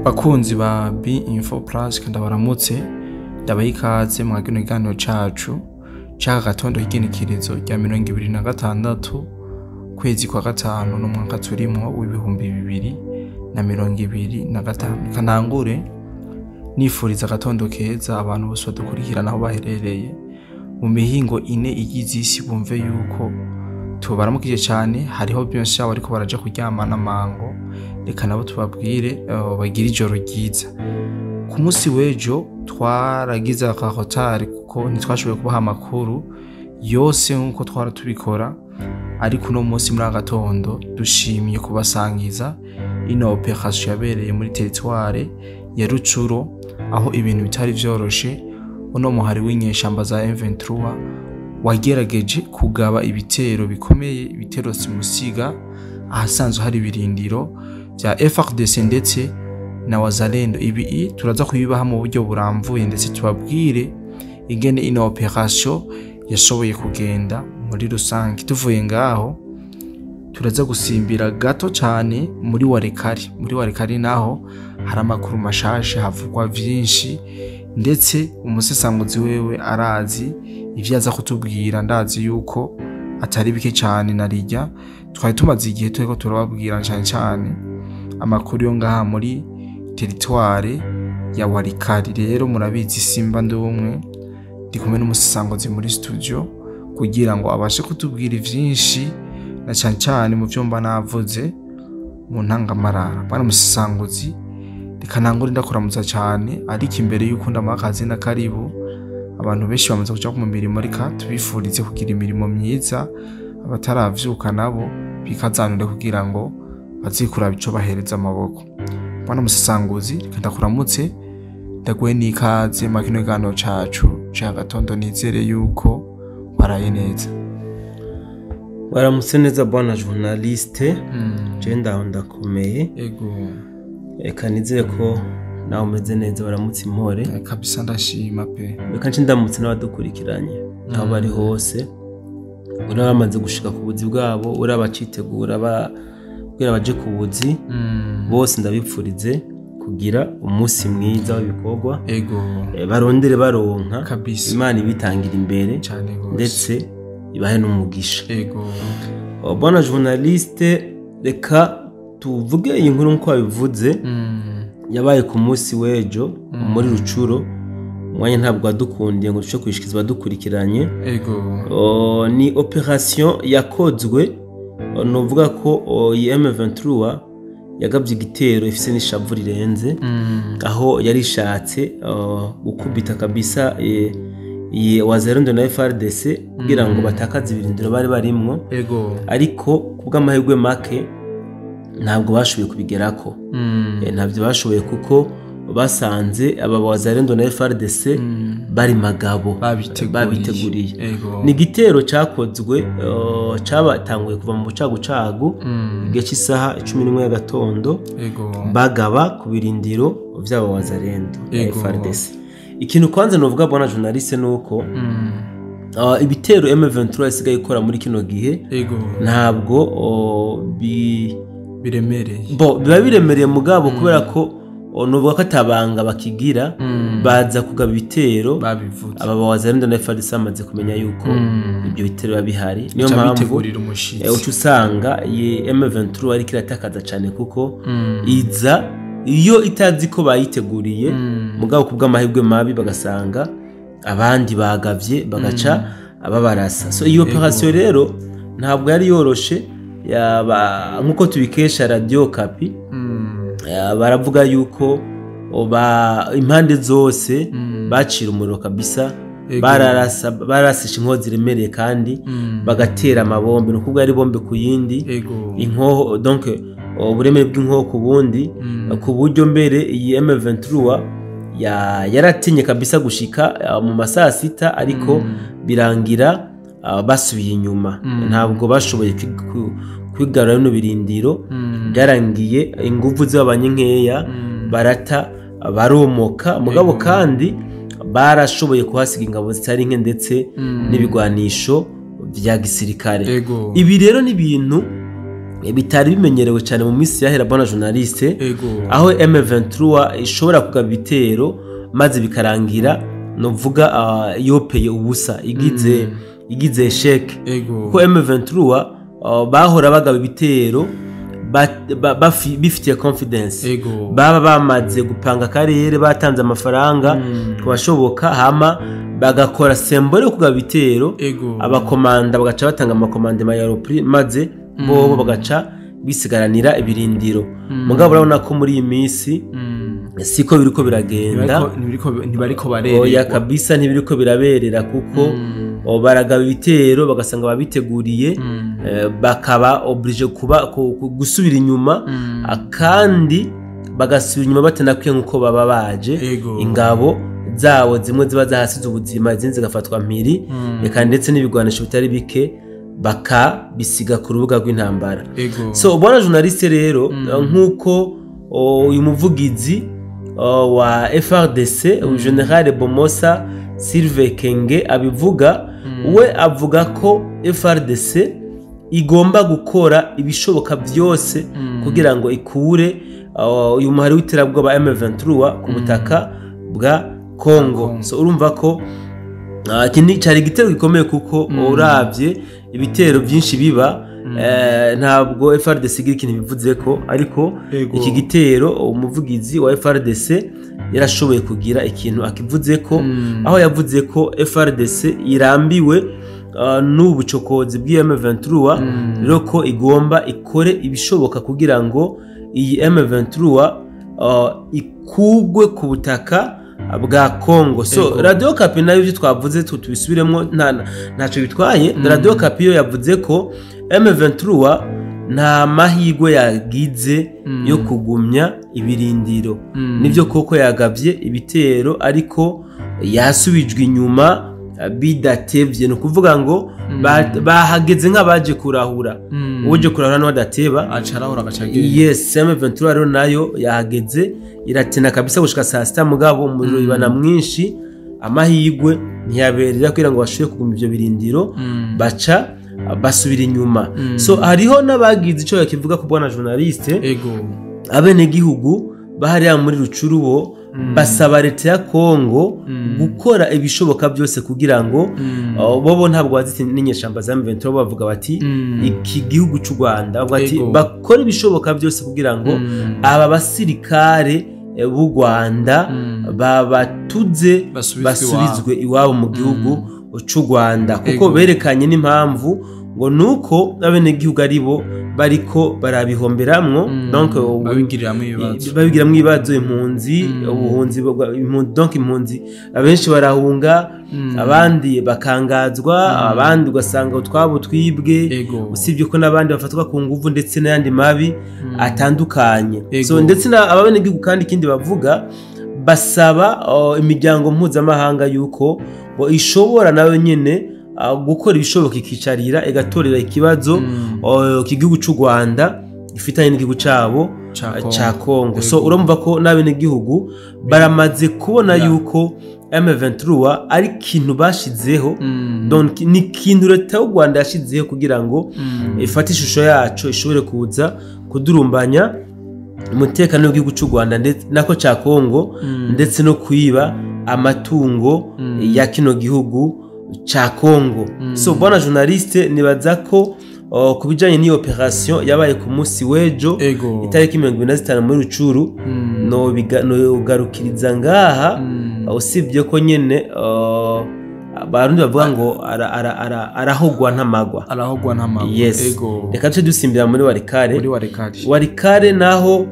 Bakunzi ba B Info Plus, ndabaramutse, ndabaha ikaze mwa kino kiganiro cacu c'aka gatondo k'igenekerezo rya 26 kwezi kwa gatanu n'umwaka turimwo w'2025. Kanangure nifuriza agatondo keza abantu bose badukurikirana aho baherereye mu mihingo ine igize isi, bumve yuko tubaramukije cane. Hariho benshi bariko baraja kuryamana mango, reka nabo tubabwire bagire ijoro ryiza. Ku munsi w'ejo twaragize akahotari kuko ntitwashoboye kubaha amakuru yose nk'uko twara tubikora, ariko uno munsi muri agatondo dushimiye kubasangiza ino opération yabereye muri territoire ya Rutshuru, aho ibintu bitari vyoroshe. Uno muhari w'inyeshamba za M23 wagerageje kugaba ibitero bikomeye, ibitero simusiga ahasanzwe hari ibirindiro vya FARDC ndetse na Wazalendo. Ibi turaza kubibaha mu buryo buramvuye, ndetse tubabwire ingene ino opération yashoboye kugenda muri rusange. Tuvuye ngaho turaza gusimbira gato cyane muri Walikale. Muri Walikale naho hari amakuru mashasha, havugwa vyinshi, ndetse umusesanguzi wewe arazi ivyo aza kutubwira. Ndazi yuko atari bike cyane, narirya twari tumaze igihe turiko turababwira cyane cyane amakuru yo ngaha muri territoire ya Walikale. Rero murabizi, simba ndi umwe, ndi kumwe n'umusesanguzi muri studio kugira ngo abashe kutubwira ivyinshi na cyane cyane mu vyumba navuze mu ntangamarara. Bwana musesanguzi, reka ntangure ndakuramutsa cyane, ariko imbere yuko ndamuha akazi na karibu, abantu benshi bamaze kuja mu mirimo, reka tubifurize kugira imirimo myiza. Abataravyuka nabo bikazanure kugira ngo bazikuraba ico bahereza amaboko. Bwana musesanguzi, reka ndakuramutse, ndaguhe n'ikaze mu kino kiganiro cacu ca gatondo. Nizere yuko waraye neza. Waramutse neza, bwana journaliste. Je ndaho, ndakomeye. Reka nizere ko nawe umeze neza, waramutse impore. Kabisa, ndashima pe. Reka nce ndamutse n'abadukurikiranye aho bari hose, uri bamaze gushika ku buzi bwabo, uri abacitegura kugira baje ku buzi, bose ndabipfurize kugira umunsi mwiza w'ibikorwa. Barondere baronka. Imana ibitangira imbere Cane gose. ndetse ibahe n'umugisha. Oh, bwana journaliste, reka tuvuge iyi nkuru nk'uko wabivuze. Yabaye ku munsi w'ejo muri Rutshuru. Umwanya ntabwo wadukundiye ngo duce kwishikiza abadukurikiranye. Oh, ni opération yakozwe, oh, nuvuga ko, oh, iyi M23 yagabye igitero ifise n'ishavu rirenze, aho yari ishatse, oh, gukubita kabisa iyi Wazalendo na FARDC kugira ngo batakaze ibirindiro bari barimwo. Ariko kubw'amahirwe make ntabwo bashoboye kubigerako. Ntabyo bashoboye kuko basanze aba Wazalendo na FARDC bari magabo. Babiteguriye. Babiteguriye. Ni igitero cyakozwe, cyabatanguye kuva mu bucagucagu igihe cy'isaha 11 y'agatondo, bagaba ku birindiro vy'aba Wazalendo na FARDC. Ikintu kwanza novuga, bwana journaliste, nuko ibitero M23 isigaye ikora muri kino gihe ntabwo Biremereye. Bo biba biremereye, mugabo kubera ko nuvuga ko atabanga bakigira, baza kugaba ibitero Babivuze. aba Wazalendo na FARDC bamaze kumenya yuko ibyo bitero biba bihari. Niyo Ca mpamvu bitegurira umushitsi. Uca usanga iyi M23 ariko iratakaza cyane kuko iza iyo itazi ko bayiteguriye, mugabo kubw'amahirwe mabi bagasanga abandi bagavye, bagaca babarasa. So iyo opération rero ntabwo yari yoroshe, yaba nkuko tubikesha Radio Okapi. Baravuga yuko oba impande zose bacira umuriro kabisa. Bararasa, barasisha inkoho ziremereye kandi bagatera amabombe, ni ukuvuga ari bombe ku yindi, inkoho, donc uburemere bw'inkoho ku bundi, ku buryo mbere iyi M23 yaratinye kabisa gushika mu masaa 6, ariko birangira basubiye inyuma. Ntabwo bashoboye kwigarura bino birindiro. Byarangiye inguvu z'abanye nkeya, barata baromoka, mugabo kandi barashoboye kuhasiga ingabo zitari nke ndetse n'ibigwanisho vya gisirikare. Ibi rero ni ibintu bitari bimenyerewe cyane mu minsi yahera, bwana journaliste, aho M23 ishobora kugaba ibitero maze bikarangira novuga yopeye ubusa, igize échec, kuko M23 bahora bagaba ibitero bifitiye confidence, baba bamaze gupanga akarere, batanze amafaranga ku bashoboka, hama bagakora symbole yo kugaba ibitero, abakomanda bagaca batanga amacommandement ya repli, maze bobo bagaca bisigaranira ibirindiro. Mugabo urabona ko muri iyi minsi siko biriko biragenda. Ntibariko Oya. Barererwa. Kabisa, ntibiriko biraberera, kuko baragaba ibitero bagasanga babiteguriye, bakaba obligé kuba gusubira inyuma, kandi bagasubira inyuma batanakwiye nkuko baba baje. Ingabo zabo zimwe ziba zahasize ubuzima, izindi zigafatwa mpiri, reka ndetse n'ibigwanisho bitari bike bakabisiga ku rubuga rw'intambara. So bwana journaliste rero, nk'uko uyu muvugizi wa FARDC, General Bomosa Sylvain Ekenge, abivuga, we avuga ko FARDC igomba gukora ibishoboka byose kugira ngo ikure uyu muhari w'iterabwoba M23 ku butaka bwa Congo. Congo. So urumva ko iki cyari igitero gikomeye, kuko uravye ibitero byinshi biba, ntabwo FARDC igira ikintu bivuze ko, ariko iki gitero umuvugizi wa FARDC yarashoboye kugira ikintu akivuze ko, aho yavuze ko FARDC irambiwe n'ubucokozi bw'iyi M23, rero ko igomba ikore ibishoboka kugira ngo iyi M23 ikugwe ku butaka bwa Congo. So Radio Okapi nayo, ibyo twavuze tubisubiremo, ntacyo bitwaye. Radio Okapi yo yavuze ko M23 nta mahirwe yagize yo kugumya ibirindiro. Nibyo koko yagabye ibitero, ariko yasubijwe inyuma bidatevye. Ni ukuvuga ngo bahageze nk'abaje kurahura. Uje kurahura n'uwadateba aca arahura, agaca agenda. Yes, M23 rero nayo yahageze iratina kabisa gushika saa sita, mugabo umuriro ibana mwinshi, amahirwe ntiyaberera kugira ngo bashobore kuguma ivyo birindiro, baca basubira inyuma. So hariho n'abagize ico bakivuga ku, bwana journaliste. Abenegihugu bahariya muri Rutshuru bo basaba leta ya Kongo gukora ibishoboka byose kugira ngo bobo ntabwo bazi n'inyeshamba za M23, bavuga bati iki gihugu cy'u Rwanda, bavuga ati bakora ibishoboka byose kugira ngo aba basirikare b'u Rwanda babatuze, basubizwe basubizwe iwabo mu gihugu cy'u Rwanda, kuko berekanye n'impamvu ngo nuko abenegihugu ari bo bariko barabihomberamwo. Donc babigiriramwo ibibazo. Babigiramwo ibibazo, impunzi, ubuhunzi donc impunzi abenshi barahunga, abandi bakangazwa, abandi ugasanga utwabo twibwe, usibye ko n'abandi bafatwa ku nguvu ndetse n'ayandi mabi atandukanye. So ndetse abenegihugu kandi ikindi bavuga, basaba imiryango mpuzamahanga yuko ngo ishobora nayo nyene gukora ibishoboka, ikicarira, igatorera ikibazo iki gihugu cy'u Rwanda gifitanye n'igihugu cabo ca Congo. Ca Congo. So urumva ko n'abenegihugu baramaze kubona yuko M23 ari ikintu bashizeho, donc ni ikintu leta y'u Rwanda yashizeho kugira ngo ifate ishusho yaco, ishobore kuza kudurumbanya umutekano w'igihugu cy'u Rwanda ndetse nako ca Congo, ndetse no kwiba amatungo ya kino gihugu ca Congo. So bwana journaliste, nibaza ko ku bijanye n'iyo operation yabaye ku munsi w'ejo, itariki 25 muri Rutshuru, nogarukiriza ngaha, usibye ko nyene Abarundi bavuga ngo arahogwa ntamagwa. Arahogwa ntamagwa. Yes. Reka tuce dusimbira muri Walikale. Muri Walikale. Walikale naho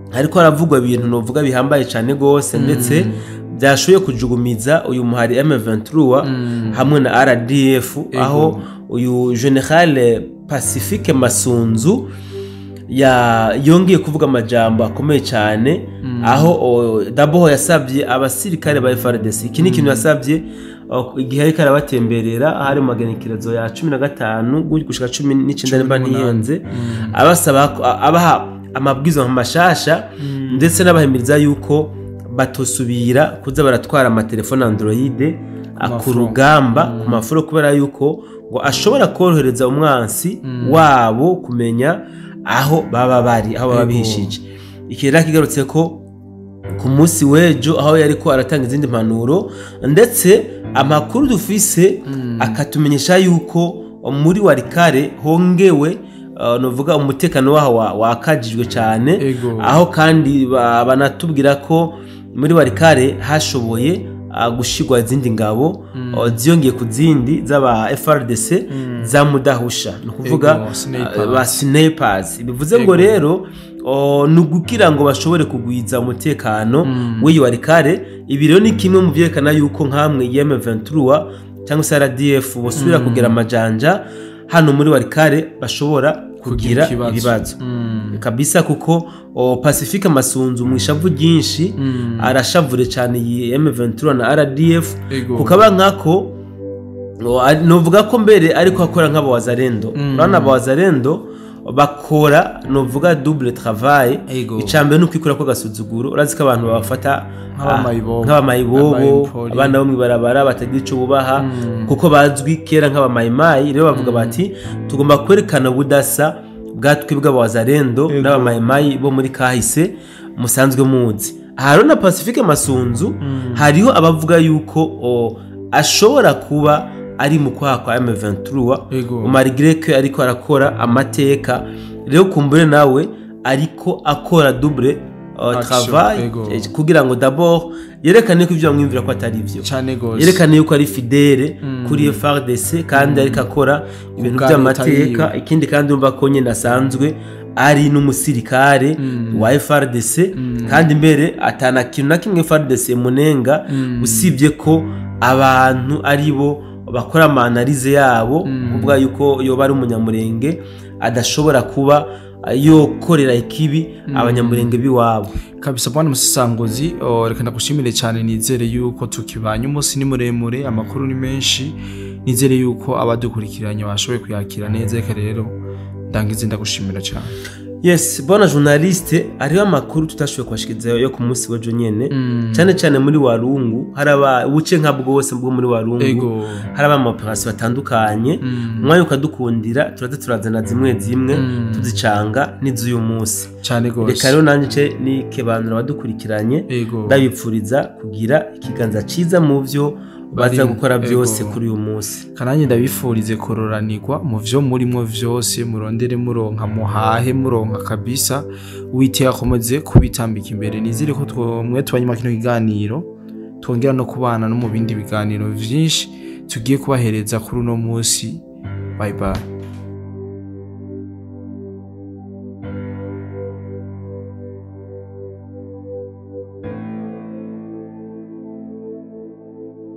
hariko haravugwa ibintu novuga bihambaye cane gose, ndetse byashoboye kujugumiza uyu muhari M23 hamwe na RDF, aho uyu General Pacifique Masunzu ya yongeye kuvuga amajambo akomeye cyane, aho d'abord yasabye abasirikare ba FARDC. Iki ni ikintu yasabye igihe ariko arabatemberera, hari mu magenekerezo ya 15 gushika 19 nimba ntihenze, abasaba abaha amabwiriza mashasha, ndetse n'abahimiriza yuko batosubira kuza baratwara amatelefone Android. ku rugamba, ku mafuro, kubera yuko ngo ashobora korohereza umwansi wabo kumenya aho baba bari, aho baba bihishije. Iki rero kigarutse ko ku munsi w'ejo aho yariko aratanga izindi mpanuro, ndetse amakuru dufise akatumenyesha yuko muri Walikale hongewe, novuga umutekano waho wakajijwe cyane, aho kandi banatubwira ko muri Walikale hashoboye gushigwa izindi ngabo ziyongeye ku zindi z'aba FRDC za Mudahusha, ni ukuvuga ba snipers. Bivuze ngo rero ni ukugira ngo bashobore kugwiza umutekano w'iyi Walikale. Ibi rero ni kimwe mu byerekana yuko nkamwe M23 cyangwa se RDF bosubira kugera amajanja hano muri Walikale bashobora kugira ibibazo kabisa, kuko Pacifique Masunzu mu ishavu ryinshi arashavure cyane iyi M23 na RDF, kukaba nkako novuga ko mbere ariko akora nk'aba Wazalendo. Urabona aba Wazalendo bakora novuga double travail. Icambere nuko ikora ko gasuzuguro, urazi ko abantu babafata nk'abamayibobo, abana bo mwibarabara batagira ico bubaha, kuko bazwi kera nk'abamayimayi. Rero bavuga bati tugomba kwerekana ubudasa bwatwe bw'abawazalendo n'abamayimayi bo muri kahise musanzwe muzi. Aha na Pacifique Masunzu hariho abavuga yuko ashobora kuba ari mu kwaha kwa M23, malgré que ariko arakora amateka. Rero kumbure nawe ariko akora double travail kugira ngo d'abord yerekane ko ibyo bamwimvira ko atari byo, yerekane yuko ari fidèle kuri FARDC kandi ariko akora ibintu by'amateka. Ikindi kandi umva ko nyine asanzwe ari n'umusirikare wa FARDC, kandi mbere atana kintu na kimwe FARDC munenga, usibye ko abantu ari bo bakora amanalize yabo kuvuga yuko yoba ari umunyamurenge adashobora kuba yokorera ikibi abanyamurenge biwabo kabisa. Bwana Musangozi, reka ndagushimire cyane, nizere yuko tukibanye umunsi ni muremure, amakuru ni menshi, nizere yuko abadukurikiranye bashoboye kuyakira neza. Reka rero ndangize ndagushimira cyane. Yes, bona journaliste, hariho amakuru tutashoboye kubashikiriza yo ku munsi w'ejo nyene, cyane cyane muri Warungu haraba ubuce nka bwose bwo muri Warungu, haraba ama operation batandukanye. Umwanya ukadukundira turaza turazana zimwe zimwe tuzicanga n'izuyu munsi cyane gose. Reka rero nanje ni kebanura badukurikiranye, ndabipfuriza kugira ikiganza ciza mu byo baza gukora byose kuri uyu munsi. Kananye ndabifurize kororanirwa mu vyo murimo vyose, murondere muronka, muhahe muronka kabisa. Uwiteka akomeze kubitambika imbere. Nizere ko twomwe tubanyuma kino kiganiro twongera no kubana no mu bindi biganiro vyinshi tugiye kubahereza kuri uno munsi. Bye bye.